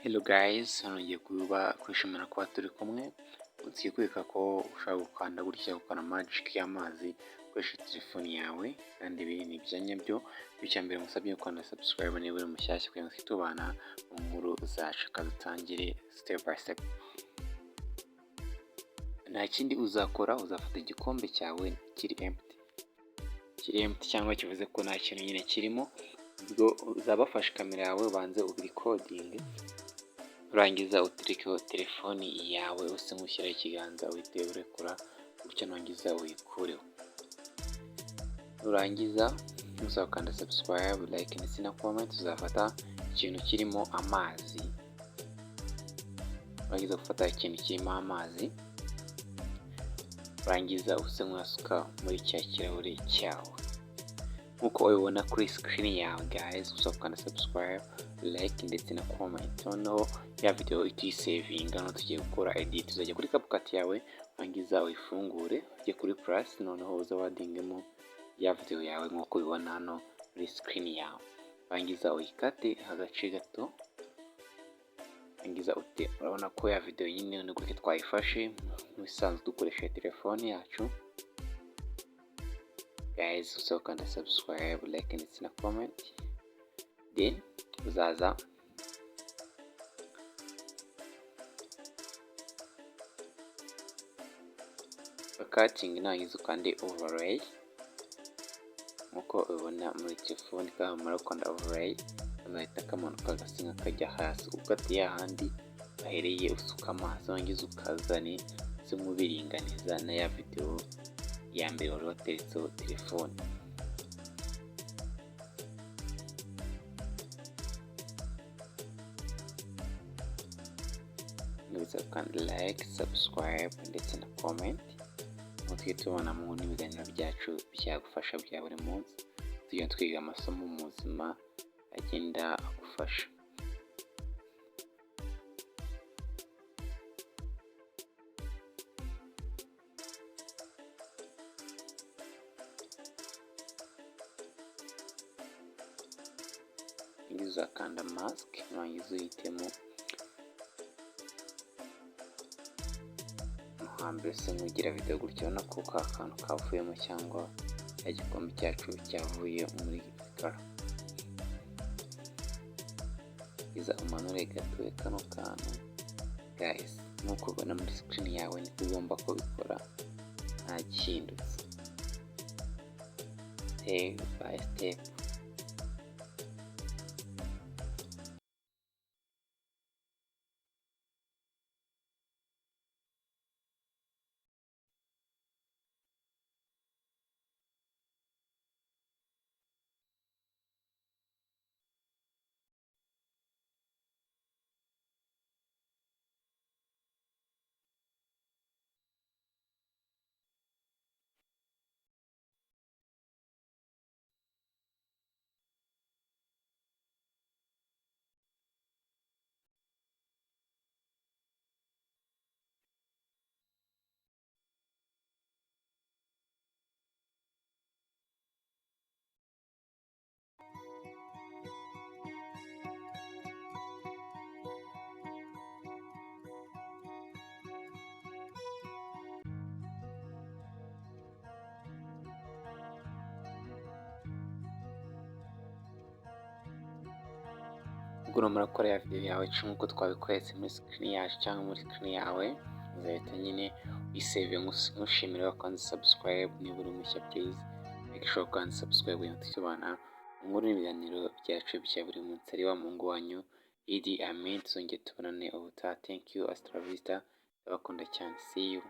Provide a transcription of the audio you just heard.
Hello guys, hano ngiye kuba kwishimira kuba turi kumwe. Ngiye kwereka ko ushobora gukanda gutya, gukora magic y'amazi ukoresheje telefoni yawe, kandi ibi ni ibya nyabyo. Icya mbere musabye gukanda subscribe niba uri mushyashya, kugira ngo tubana mu nkuru zacu. Dutangire step by step. Nta kindi uzakora, uzafata igikombe cyawe kiri empty, kiri empty cyangwa kivuze ko nta kintu nyine kirimo. Ubwo uzaba wafashe kamera yawe, ubanze ubirecordinge, urangiza uterekeho telefoni yawe, use nk'ushyiraho ikiganza, uhite urekura gutya, nurangiza uyikureho. Nurangiza uzakanda subscribe, like ndetse na comment. Uzafata ikintu kirimo amazi, urangiza gufata ikintu kirimo amazi, urangiza use nk'uyasuka muri cya kirahure cyawe nk'uko ubibona kuri screen yawe. Guys, uzakanda subscribe, like ndetse na comment. Noneho ya video uhita uyisavinga. Noneho tugiye gukora edit. Uzajya kuri CapCut yawe, urangiza uyifungure, ujye kuri plus, noneho uze waddingemo ya video yawe nk'uko ubibona hano muri screen yawe, urangiza uyikate agace gato, urangiza ute. Urabona ko ya video nyine ni gutya twayifashe nk'ibisanzwe dukoresheje telefone yacu. Guys, uzakanda subscribe, like ndetse na comment, then uzaza cutting, nurangiza ukande overlay nkuko ubibona muri telefone. Kamara gukanda overlay, kazahita kamanuka gasa nk'akajya hasi, ukatiye ahandi wahereye usuka amazi, warangiza ukazane usa nk'ubiringaniza na ya video ya mbere wari wateretseho telefone. Nibutsa gukanda like, subscribe ndetse na comment, ngo tujye tubona mu n'ibiganiro byacu byagufasha bya buri munsi, tugenda twiga amasomo mu buzima agenda agufasha. Uzakanda mask, nurangiza uhitemo hambere usa nk'ugira video gutya. Ubona ko ka kantu kavuyemo, cyangwa cya gikombe cyacu cyavuye muri ekara. Iza umanure gato kano kantu. Guys, nk'uko ubibona muri screen yawe, niko ugomba kubikora, nta gihindutse, step by step. Ubwo numara gukora ya video yawe nk'uko twabikweretse muri screen yacu cyangwa muri screen yawe, uzahita nyine uyisave. Nkushimira wakanze subscribe. Niba uri mushya, please make sure ukanda subscribe kugira ngo tubana mu nkuru n'ibiganiro byacu bya buri munsi. Ari wa muhungu wanyu Idi Amin. Tuzongere tubonane ubutaha. Thank you, hasta la vista, ndabakunda cyane, see you.